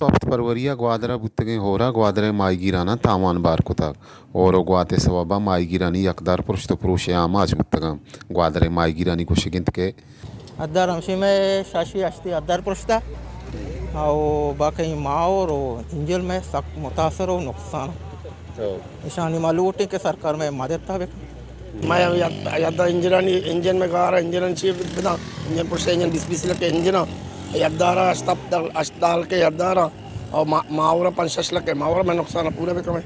ہپت فروری ءَ گوادر ءَ بوتگیں ہور ءَ گوادر ءِ ماہیگیراناں تاوان بار کتگ۔ ہور ءُ گوات ءِ سوب ءَ ماہیگیرانی یکدار پرشت ءُ پروش ءِ آماچ بوتگ اَنت۔ گوادر ءِ ماہیگیرانی گوشگ اِنت کہ ادار ہمشی مئے شاشی ہشتی ادار پرشتہ ءُ باقی ماہور ءُ انجن مئے سک متاثر ءُ نقصان۔ تو اشانی ما لوٹیں کہ سرکار مئے مدد تا بکن۔ مئے یاد، یاد انجنانی، انجن مئے گار انجن چی بداں؟ انجن پرشتہ، انجن بیست بیست لکھ انجن، یاد دارا ہشت ہشت لکھ یاد دارا۔ اور ما-، ماورا پنچ شش لکھ ہے، ماورا میں نقصان پورا بکمے۔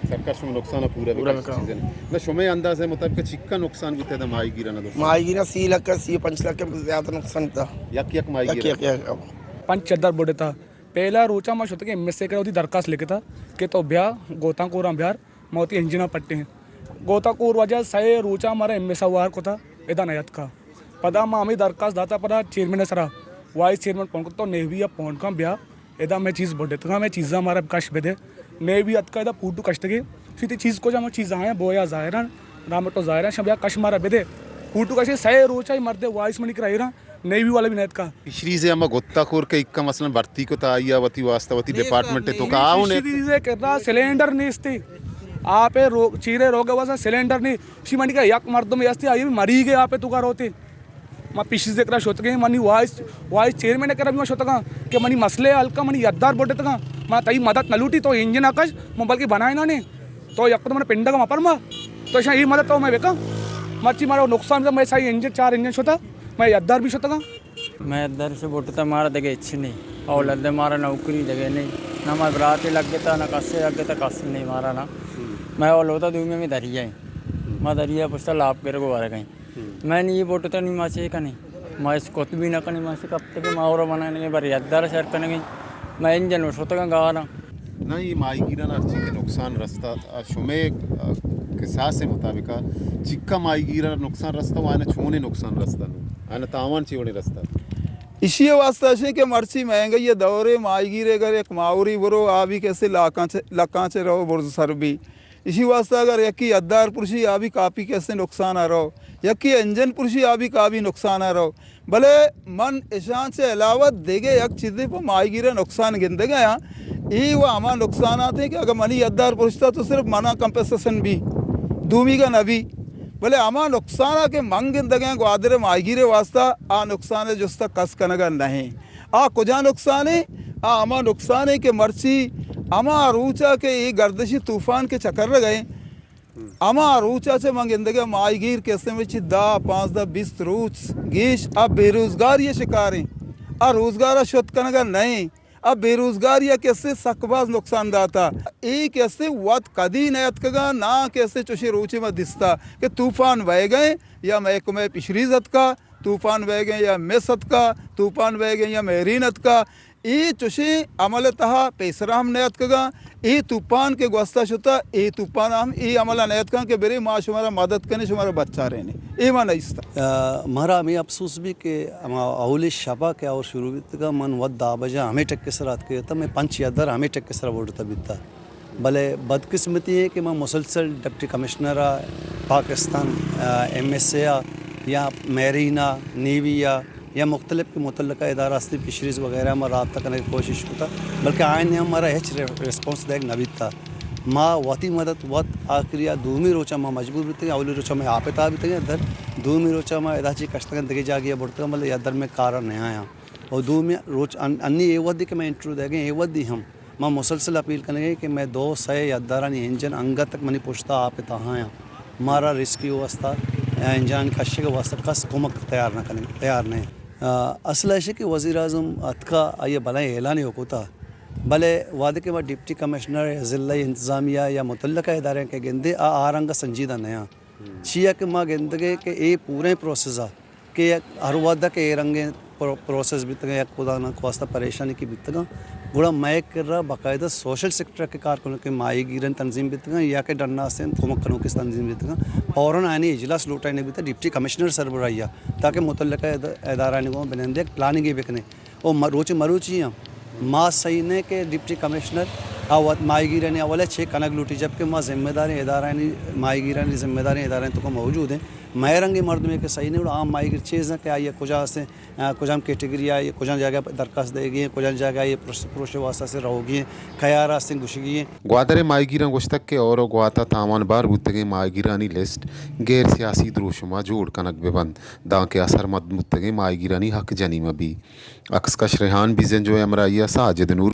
سرکار شما نقصان پورا پورا بکمے۔ بکمے۔ نہ، شما اندازے مطابق چکا نقصان بوتے دا ماہیگیرانہ دوست؟ ماہیگیرانہ سی لکھ، سی پنچ لکھ زیادہ نقصان تھا۔ یک یک ماہیگیر؟ یک، یک، یک۔ پنچ چدر بوڑے تھا۔ پہلا روچا ما شتگیں ایم ایس اے کرا وتی درخواست لکھتا کہ تو بیا گوتاں کوراں بیار، ما وتی انجنا پٹیں۔ گوتاں کور واجہ سئے روچا مارا ایم ایس اے وار کتا، ادا نیاتکا۔ پدا ما ہمے درخواست داتا پدا چیئرمین ءِ سرا، وائس چیئرمین پون کت تو نیوی ءَ پون کن بیا، ادا مئے چیز بڈتگاں، مئے چیزاں مارا کش بدے۔ نیوی اتکا ادا پوٹو کشتگے، چی تی چیز کجا؟ ما چیز آیاں بویا ظاہران، رامٹو ظاہران، شاں بیا کش مارا بدے۔ پوٹو کشے سئے روچا مردے وائس منی کرا ایران، نیوی والا بھی نیتکا۔ فشریز ءَ ہما گوتاں کور کہ اکا مثلاً بھرتی کتا آئی ءَ وتی واسطہ وتی ڈیپارٹمنٹ ءِ توکا آؤ نے۔ فشریز ءِ کرا سلینڈر نیستی۔ آپ ءِ رو-، چیرے روگ ءِ واسطہ سلینڈر نی۔ شی منی کہ یک مردم ہستی، آئی مریگ ءِ آپ ءِ توکا روتے۔ ما پیشی ذکر شتگیں، منی وائس، وائس چیئرمین ءِ کرا بھی ما شتگاں کہ منی مسئلہ حل کن، منی یدار بڈتگاں، ما تئی مدد نہ لوٹی، تو انجن ءَ کش، من بلکہ بنائیناں نے، تو یک تو من پنڈگ ءَ مپرما، تو اشاں اے مدد تو مئے بکن۔ مرچی مارا نقصان بوتا، مئے سائی انجن، چار انجن شتا، مئے یدار بھی شتگاں۔ مئے یدار سے بڈتا، مارا دگہ ہچ نہیں، اولاد مارا نوکری دگہ نہیں، نہ مئے براتے لگتا، نہ کسے لگتا، کس نہیں مارا نہ۔ مئے اولوتا دومی میں دریا ہے، ما دریا پشتا لاپ گر گو ورگئیں۔ ہم۔ مئے نی بوٹ تو نی ما چے کنیں؟ ما اس کت بھی نہ کنیں، ما اس کپت کہ ما اور بنانے گے، بر یدار شر کنگے۔ مئے انجن و شتگاں گاراں۔ نہ، یہ ماہیگیران ہرچی کہ نقصان رستا، آ، شمے، آ، کساس مطابق آ، چکا ماہیگیران نقصان رستا، وانا چونے نقصان رستا نو؟ آنا تاوان چی وڑے رستا؟ اشی واسطہ اشیں کہ مرچی مہنگائی دورے ماہیگیرے گر یک ماوری برو، آ بھی کسے لاکاں چے، لکاں چے رو برز سر بھی۔ ایشی واسطہ اگر یکی ادار پرشی، آ بھی کافی کسے نقصان ءَ رو، یکی انجن پرشی، آ بھی کافی نقصان ءَ رو۔ بلے من اشاں چہ علاوہ دگہ یک چیزے پہ ماہیگیر ءَ نقصان گندگ ءَ آں۔ اے و ہما نقصانات ہیں کہ اگر منی ادار پرشتا تو صرف منا کمپنسیشن بھی، دومی کا نہ بھی۔ بلے ہما نقصان ءَ کہ من گندگ ءَ آں گوادر ماہیگیر ءِ واسطہ، آ نقصان ءِ جست ءَ کس کنگ ءَ نہ ایں۔ آ کجا نقصان ایں؟ آ ہما نقصان ایں کہ مرچی ہما روچ ءَ کہ اے گردشی طوفان کہ چکر گئے، ہما روچ ءَ چہ من گندگ ءَ ماہیگیر کہ استیں چہ دہ، پانزدہ، بیست روچ گیش آ بے روزگاری ءِ شکار ایں۔ آ روزگار ءَ شت کنگ ءَ نہ ایں۔ آ بے روزگاری ءَ کہ استیں سک باز نقصان داتا۔ اے کہ استیں وت کدی نیاتکگاں، ناں کہ استیں چوشیں روچے ما دیستا کہ طوفان بئیگ ءَ ایں یا محکمہ فشریز اتکا، طوفان بئیگ ءَ ایں یا مس اتکا، طوفان بئیگ ءَ ایں یا مہرین اتکا، اے چوشیں عمل ءِ تہا پیسرا ہم نیاتکگاں۔ اے طوفان کہ گوستا شتا، اے طوفان ہم اے عمل ءَ نیاتکاں کہ برے ما شمارا مدد کنیں، شمارا بچارینیں۔ اے ما نیستا۔ آ، مارا ہمے افسوس بھی کہ ہما اولی شپا کہ اور شروع بیتگا، من وت دہ بجہ ہمے ٹک ءِ سرا اتکگتا، مئے پنچ یدار ہمے ٹک ءِ سرا بوڈتا بیتا۔ بلے بدقسمتی ایں کہ ما مسلسل ڈپٹی کمشنر ءَ، پاکستان، آ، ایم ایس اے ءَ یا میرین ءَ، نیوی ءَ یا مختلف کہ متعلقہ ادارہ ہستی، فشریز وغیرہ، ما رابطہ کنگ ءِ کوشش کتا، بلکہ آئین ہم مارا ہچ ری-، ریسپانس دیگ نہ بیتا۔ ما وتی مدد وت آخری ءَ دومی روچ ءَ ما مجبور بیتگیں، اولی روچ ءَ مئے آپ ءِ تہا بیتگیں ادر، دومی روچ ءَ ما ادا چی کشتگیں دگہ جاگے ءَ برتگیں، بلے ادر مئے کار ءَ نیایاں۔ و دومی روچ ان-، انی اے وھدی کہ مئے انٹرویو دئیگیں، اے وھدی ہم ما مسلسل اپیل کنگیں کہ مئے دو سئے یدارانی انجن انگت تک منی پشتا آپ ءِ تہا آیاں۔ مارا ریسکیو واسطہ یا انجنانی کشگ ءِ واسطہ کس کمک تیار نہ کنگ، تیار نہ ایں۔ آ، اصل ایش کہ وزیر اعظم اتکا، آئی ءَ بلائیں اعلانے کتا، بلے وھدے کہ ما ڈپٹی کمشنر، ضلعی انتظامیہ یا متعلقہ ادارے کہ گندے، آ، آ رنگ ءَ سنجیدہ نیاں۔ چیا کہ ما گندگیں کہ اے پوریں پروسیس ءَ کہ یک ہر وھد ءَ کہ اے رنگیں پرو-، پروسیس بیتگاں، یک خدا نہ خواستہ پریشانی کہ بیتگاں، گڑا مئے کرا باقاعدہ سوشل سیکٹر ءَ کہ کار کنوکیں ماہی گیرانی تنظیم بیتگاں یا کہ ڈن ءَ استیں کمک کنوکیں تنظیم بیتگاں، فوراً آیانی اجلاس لوٹائینگ بیتگ ڈپٹی کمشنر سربراہی ءَ، تاکہ متعلقہ اد-، ادارہانی گوں بنندے یک پلاننگے بکنے۔ او م-، روچ مروچی ہم ما صحیح نہ کہ ڈپٹی کمشنر آ وت ماہیگیرانی حوالہ چے کنگ لوٹی، جبکہ ما ذمہ داریں ادارہانی، ماہیگیرانی ذمہ داریں ادارہانی توکا موجود ہیں۔ مئے رنگیں مردمے کہ صحیح نہ اِنت، گڑا عام ماہیگیر چے زانت کہ آئی ءَ کجا است اِنت، آ، کجام کیٹیگری ءَ آئی ءَ کجام جاگہ ءَ درخواست دئیگی اِنت، کجام جاگہ ءَ آئی ءَ پروش، پروش ءِ واسطہ سے روگی اِنت، کئے ءَ را است اِنت گوشگی اِنت۔ گوادر ءِ ماہیگیراں گوشتگ کہ ہور ءُ گوات ءَ تاوان بار بوتگیں ماہیگیرانی لسٹ غیر سیاسی دروشم ءَ جوڑ کنگ بہ بنت، دانکہ اثرمند بوتگیں ماہیگیرانی حق جنی مہ بیت۔ عکس کش ریحان، بی زنجو ءِ ہمراہی ءَ ساجد نور،